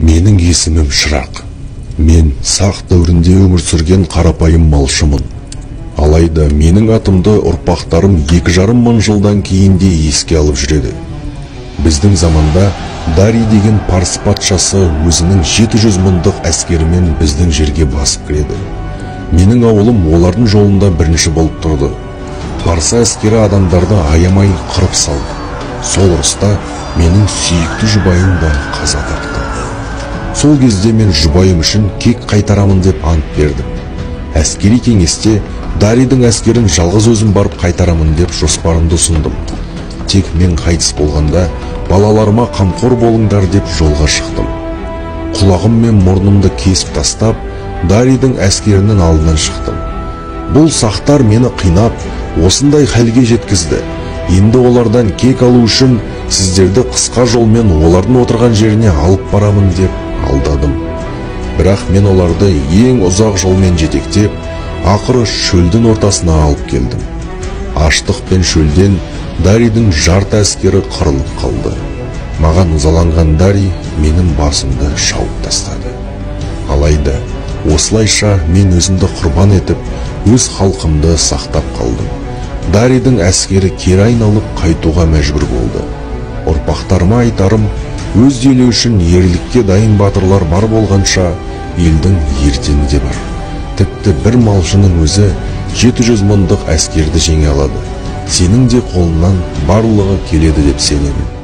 Менің есімім Шырақ. Мен Сақ дәуірінде өмір сүрген қарапайым малшымын. Алайда менің атымды ұрпақтарым 2,5 мың жылдан кейін де еске алып жүреді. Біздің заманда Дарий деген парсы патшасы өзінің 700 мыңдық әскерімен біздің жерге басып кіреді. Менің ауылым олардың жолында бірінші болып тұрды. Парсы әскері адамдарды аямай қырып салды. Сол ұрыста менің сүйікті жұбайым да қаза тапты. Сол кезде мен жұбайым үшін кек қайтарамын деп ант бердім. Әскери кеңесте Дарийдің әскерін жалғыз өзім барып қайтарамын деп жоспарымды ұсындым. Тек мен қайтыс болғанда балаларыма қамқор болыңдар деп жолға шықтым. Құлағым мен мұрнымды кесіп тастап, Дарийдің әскерінің алдынан шықтым. Бұл сақтар мені қинап, осындай халге жеткізді. Енді олардан кек алу үшін сіздерді қысқа жолмен олардың отырған жеріне алып барамын деп алдадым. Бірақ мен оларды ең ұзақ жолмен жетектеп, ақыры шөлдің ортасына алып келдім. Аштық пен шөлден Дарийдің жарты әскері қырылып қалды. Маған ызаланған Дарий менің басымды шауып тастады. Алайда осылайша мен өзімді құрбан етіп, өз халқымды сақтап қалдым. Дарийдің әскері кері айналып қайтуға мәжбүр болды. Ұрпақтарыма айтарым, өз елі үшін ерлікке дайын батырлар бар болғанша елдің ертеңі де бар. Тіпті бір малшының өзі 700 мыңдық әскерді жеңе алады. Сенің де қолыңнан барлығы келеді деп сенемін.